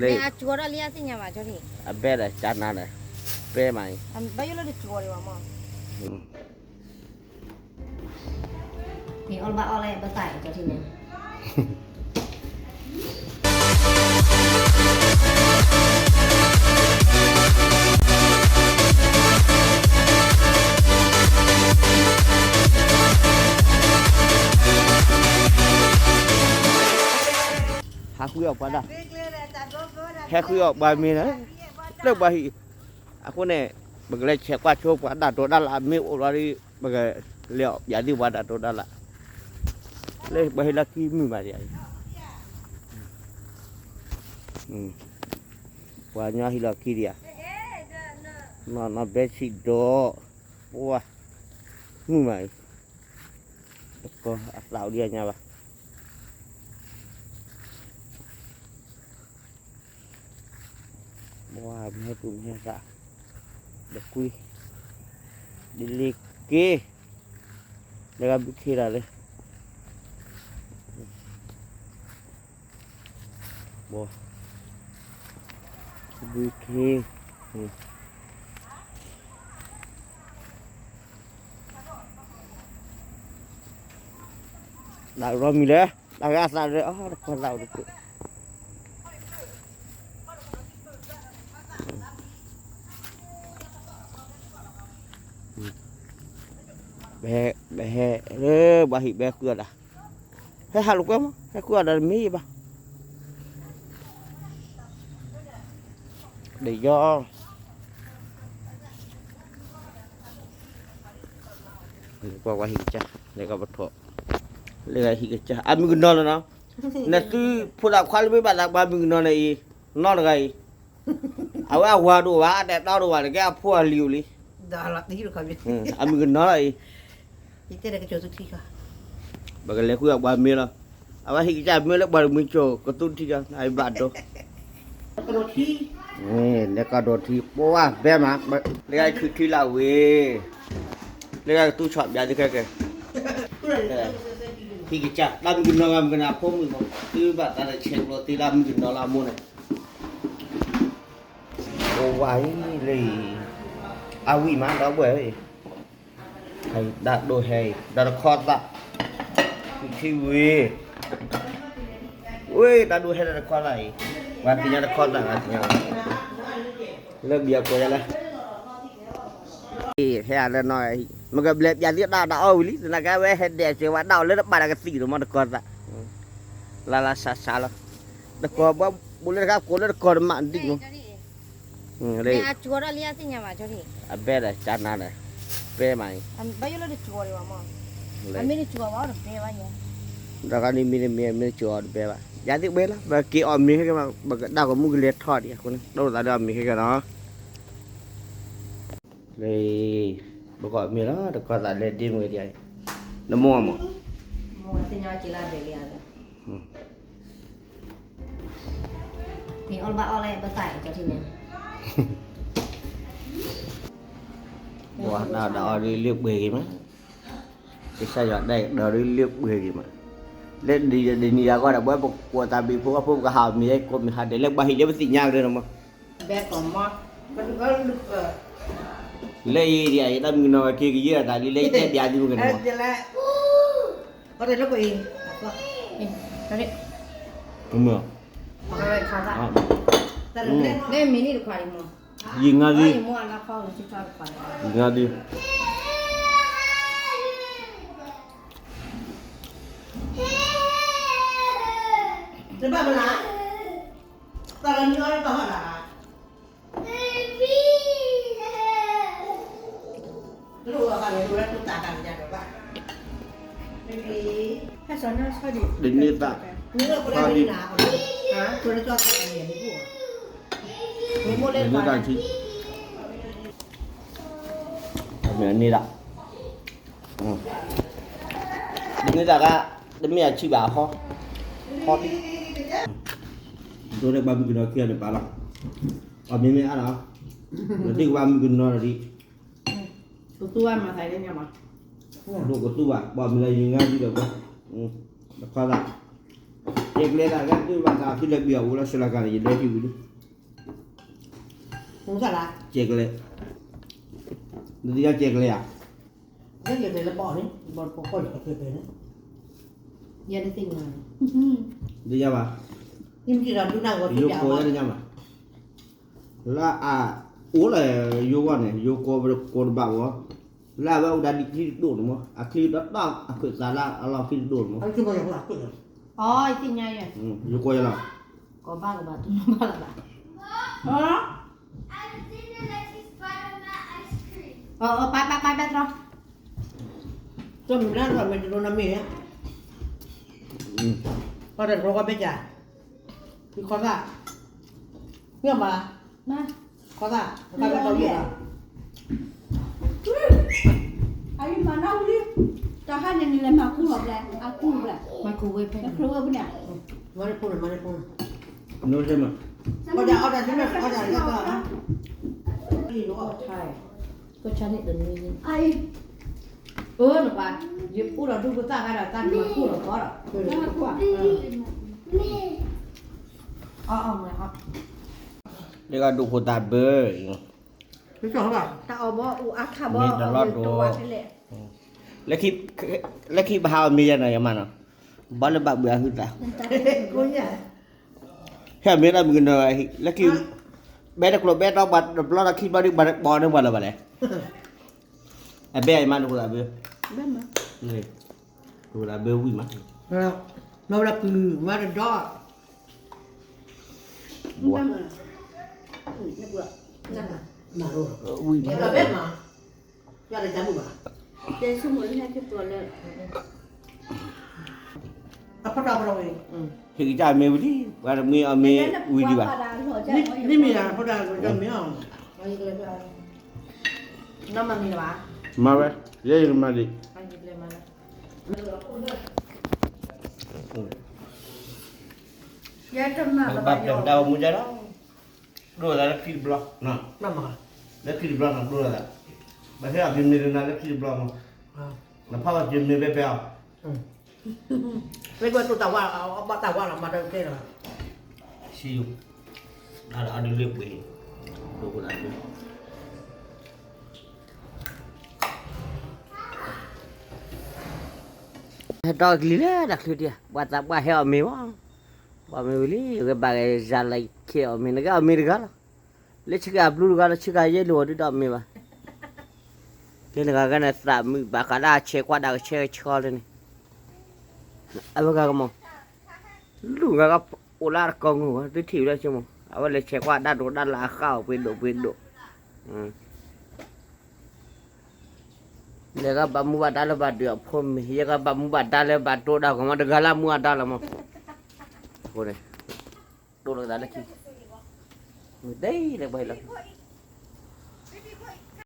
လၢအကၠီဒီးလံအသ့ၣ်ညါဘၣ်ကၠီထံး, အဘဲဒီးကၠီနၤဒီး, ပဲမးအံၤ, ဘၣ်ယိၣ်လၢတကၠီဒံးဘၣ်မး, မ့ၢ်အီၣ်လၢဘၣ်အီၣ်လၢဘၣ်သးကၠီထံးန့ၣ် ဟးဃုအီၣ်ပှၤဒၣ်, ဟဲဃုအီၣ်ပှၤမ့ၤလၢ, လၢပှၤဟံၣ်, အဃိန့ၣ်, ပကလဲၤဆဲးကွၢ်ဆိပှၤဒၣ်တိၤဒၣ်လၣ်မ့ၢ်အိၣ်လီၤဒီး, ပကလဲၤအီၣ်ပၠးသ့ၣ်ပှၤဒၣ်တိၤဒၣ်လၣ်, လၢပှၤဟ့ၣ်လီၢ်ခံမုာ်မးဒံး, ပှၤညီဟ့ၣ်လီၢ်ခံဒံးဧါ, နီၢ်နီၢ်ဘဲဆံးဒီး, ပှၤ, မုာ်မးအံၤ, တကီအသးအိၣ်ဒံးအညါဘၣ် ဘၣ်မ့ၢ်ဟဲတူၢ်မ့ၢ်ဟဲသး, ဒီးကွံ, ဒ်လ့က့, လၢဂၤဘုခ့ဒၣ်လၢ, ဘုခ့, ဒၣ်ရီမံၤလၢ, တၢ်ဂၤသးလၢအီၤတခီသးအိၣ်တကူး, ဘဲ, ဘဲဟဲ, ဘၣ်ဟံၣ်ဘဲဃုအီၣ်ဒၣ်, ဟဲဟးလိာ်ကွဲမး ဟဲဃုအီၣ်ဒၣ်တမ့ၢ်ဘၣ် ဒီးယီၤ, ကွၢ်ကွၢ်ဟံၣ်ကစၢ်, လၢကပထီၣ်, လၢဟံၣ်ကစၢ် အမုၢ်ကနီၤလီၤနီၤ, နသုဖိသၣ်ခွါလၢမ့ၢ်ဘၣ်သးပှၤမုၢ်ကနီၤန့ၣ်အံၤ, နီၢ်တဂၤအံၤ, အဝဲအဝၤဒိၣ်ဘၣ် အတဲတီဒိၣ်ဘၣ် တကဲအဖိအလံၤအိၣ်လံ, အမုၢ်ကနီၤလီၤအံၤ ပကလဲၤဃုအီၣ်ပှၤမ့ၤလီၤ, အဝဲဟံၣ်ကစၢ်မ့ၢ်လၢပှၤတမုၢ်ကၠိၣ် ကသူထံကီၢ် အဘၣ်ဒိ, လဲၤကဒီးထံ ပှၤဘဲမး, လၢဂၤခုးထံလၢဝ့ၢ်, လၢဂၤကသူဆီၣ်ပၠးသုခဲကဲ, ဟံၣ်ကစၢ် တၢ်မုၢ်ကနီၤဂၤမုၢ်ကနီၤဖိမုၣ်မး သုဘၣ်သးလၢဆဲးကျိးသ့လၢမုၢ်ကနီၤလၢအမိၢ်န့ၣ် အိၣ်ဝဲအံၤလၢအံၤ, အဝံၣ်မးဒီပုၢ်ဝဲၢ်, တၢ်ဒိဟဲအံၤ ဒီးတခီသၣ်, ထံဝံၤ, ဝ့ၢ်တၢ်ဒိဟဲဒီးတခီသၣ်အံၤ, ပှၤသ့ၣ်ညါတခီသၣ် ပှၤသ့ၣ်ညါ, လၢဘံၣ်အကိးယၤလၢ ဟဲလၢနီၢ်, မ့ၢ်ကဘျဲးပၠးသုတၢ်ဒၣ်အီၣ်ဝံၤလံ သနာ်က့ဝဲဟဲဒဲးစၢၤဝဲဒၣ်အီၤလၢတပာ်တၢ်ကသံၣ်ဒိၣ်မးတခီသၣ်, လၢလၢဆးဆးလီၤ, တကီၢ်ဘၣ်ဘူးလၢတခါကိးလၢတကီၢ်တမံၤဒံးမး, အဘဲဒီးကၠီနၤဒီး, ပဲမးအံၤ, ဒီးဂၤန့ၣ်မ့ၢ်တမ့ၢ်မ့ၢ်တကၠီအီၤတဘဲဘၣ်, ယၤသ့ၣ်ဝဲလီၤ ပက့ၤအီၣ်မ့ၤခဲကဲမး ပကဒၣ်ကမူကလဲၤထီၣ်ဒံးအဃိန့ၣ် တအိၣ်သးဒီးအီၣ်မ့ၤခဲကဲနီၤ လၢ ပကအီၣ်မ့ၤလီၤ တခီသးလဲၤဒ့မုၢ်ဒံး, နမိၢ်အမး, မ့ၢ်အီၣ်ဘၣ်အီၣ်လၢပသးကၠီထံန့ၣ်, ပှၤဒၣ်ဒၣ်အီၣ်ဒ်လၢပှဲၤဂ့ၤမး, ကစၢ်ယွၤဒၣ်ဒၣ်ဒ်လၢပှဲၤဂ့ၤမး, လၢဒ်ယဒ်နံၤယၤဂီၢ်ဒီး ပဝဲပကိးသးဘံၣ်ဖိအဖိပကဟးအီၣ်မ့ၤကိးမ့ၢ်ဟးဒဲးလၢပှၤဟံၣ်လၢပသ့ၣ်ညါကရၢနီၤမး လၢအံၤဒ်အံၤ တၢ်မုၢ်ကနီၤဝဲက့ၤကယဲၢ်အသးလံ လၢယတဲပျးသုမုၢ်ကနီၤမး, မ့ၢ်, ယံၤငါဒံး, ယံၤငါဒံး, တဘၣ်မနုၤ, တၢ်လၢနုအီၣ်တၢ်ဟီၣ်ဒၣ် တန့ၢ်သး, တန့ၢ်သး, တန့ၢ်သး, တမ့ၢ်အဆံးဘၣ်အဟီ, ဟီ, ဒိၣ်ဒီးပှၤမုၢ်ကနီၤခံဂၤန့ၣ်ပာ်လီၤ, အီၣ်မ့ၤမ့ၢ်အါလီၤ, နသ့ၣ်ကဘၣ်မုၢ်ကနီၤလီၤဒံး ကသူဘၣ်မၤသးလၢညါမး, ဒိၣ်ကသူဘၣ် ပှၤမံၤလၢယံၤငါဒံးဒီးကွၢ်, တခီသၣ်, ကဲကျဲဒၣ်ဂၤဒုးဘၣ်သးသုလဲၤဘံၣ်အအိၣ်လၢစလၤကၤန့ၣ် ယဒဲထံဝံၤလံ, ကဲကျဲ, နသ့ၣ်ညါကဲကျဲဧါ, ယဲကဲကျဲလၢဘီန့ၣ်, ဘီတပီၢ်ကီၢ်န့ၣ်, ယဲတသ့ၣ်ညါ, သ့ၣ်ညါဘၣ်, ယကိးယဲတညါဘၣ်, လၢအအိၣ်လၢယိၤဂီၢ်န့ၣ် ယိၤကိးဝဲကိးတဘၣ်ဝဲ, လၢအဝဲအိၣ်ဒၣ်ဒ်ချံတဒိၣ်န့ၣ်မး အချံတတီၢ်အခိၣ်သးလၢအလီၢ်ခံတဒိၣ်န့ၣ်မး, ယကိးယဲလီၤ, တမ့ၢ်လၢမ့ၢ်တဒိၣ်နီတမံၤ, ပှၤတဒိၣ်ကီဘဲကၢ်, ယခီသၣ်, မ့ၢ်မး, ခီသၣ်, ခီသၣ်, အံၤမၤနၢ်ဟူလံ, တဟါန့ၣ်နလဲၤမၤကူလီၤဘျဲ, အကူဘျဲ, မၤကူဝဲဖဲ, မၤနၢ်ဟူန့ၣ်, မၤနၢ်ဟူန့ၣ်, အီၣ်ဒၣ်, အီၣ်ဒၣ်, အီၣ်ဒၣ်, ကဆါန့ၣ်တနွံန့ၣ်, အၢ နပှၤ, ယအိၣ်ဒီးဒူၣ်ဖိသၣ်ခါဒီး တၢ်နမၤကူလီၤကီဒီး, လၢကဒူၣ်ဖိသၣ်ဘၢ, တၢ်အီၣ်ဘီအူအါခါဘီ, မ့ၢ်တလီၢ်ဒိ, လၢခံဘၣ်ဟးအီၣ်မ့ၤယဲနီၤ ယမါနီၤ, ဘၣ်လၢဘၣ်ဘှံးအဟုသး, ဟဲမ့ၢ်တၢ်မုၢ်ကနီၤ, လၢခံ, ဘဲတကျိၤဘဲတီဘၣ်တဘျီဒီးခံဘျီဒုးဘၣ်ဘီန့ၢ်ပှၤလၢၤဘၣ်လဲၣ်, အဘဲအံၤမးနဃိသးဘၢ, ဃိသးဘၢဝံၣ်မး, မၤဝဲဒၣ်ကုၢ်မၤတဒီး, ဝံၣ်မး, တဲဆိကမိၣ်လၢညါက့ၤပျီလၢ အဖီတၢ်ဖီတၢ်ဝဲ, ဟ့ၣ်ကစၢ်မ့ၢ်ဝံၤလံ, ပှၤတမ့ၢ်အီၣ်မ့ၢ်ဝံၤဒံးဘၣ်, နမၤမံၤလၢၤဘၣ်, မၤဝဲ, ယဲယမၤလံ, ယဲတမၤလၢၤဘၣ်ယီၤ, ဘၣ်ပျဲၢ်ပတၢ်အိၣ်မူဒ်လီၤ, ဒိၣ်သးလၢခံတဘျီ, လၢခံတဘျီနီၤ ဒိၣ်သး, ဘၣ်ဆၣ်အမ့ၢ်မ့ၢ်တနာ်လၢခံတဘျီမး, နဖးဘၣ်က့ၤမ့ၢ်ဖဲဖဲအီၤ, လၢကတိၤတၢ်ဝါ, ဘၣ်တၢ်ဝါလီၤ မၤတကဲလီၤ, ဆံယိၤ, အဒုးလၢပှ့ၤ, ဒိၣ်ဖိသၣ်ဒုး ဟဲတီကလံၤလၢတၢ်ချၢတံၢ်, ပှၤသးပှၢ်ဟဲအီၣ်မ့ၤဝဲ, ပှၤမ့ၢ်ဝံၤလံ ဂဲၤဘၣ်ဂဲၤယၤလၢခံအီၣ်မ့ၤ နကဲအီၣ်မ့ၤတဂၤလီၤ, လၢဆ့ကၤအဘျုးတဂၤလီၤ ဆ့ကၤယဲၢ်လီၤဒုးဒီးမ့ၤဘၣ်, လၢနဂၤဂၤန့ၣ်သးမုာ်ဘၣ်ဃးဒၣ်ဆဲးကွၢ်ဒၣ်ကဆဲကဆှီလၢန့ၣ်, အဝဲဂၤကမီၤ, လူၤဂၤကအိၣ်လၢတကီၢ်ငိၢ်ဝဲ သုထံၣ်ဝဲလၢဆိကမိၣ် အဝဲလဲၤဆဲးကွၢ်ဒၣ်ဒိးဒၣ်လၢအဃၣ်အီၤပှ့ၤဒိၣ်ပှ့ၤဒိၣ် လဲၤဂၤဘၣ်မူဘၣ်ဒါလၢဘၣ်ဒုးအဖိမ့ၤ ယဲဂၤဘၣ်မူဘၣ်ဒါလၢဘၣ်တိၢ်ဒၣ်ကမီၤတဂၤလၢမူအဒါလီၤမး, အဃိန့ၣ်, တိၢ်လိာ်သးလၢခံ, မ့ၢ်တလၢပှၤဟ့ၣ်လီၤ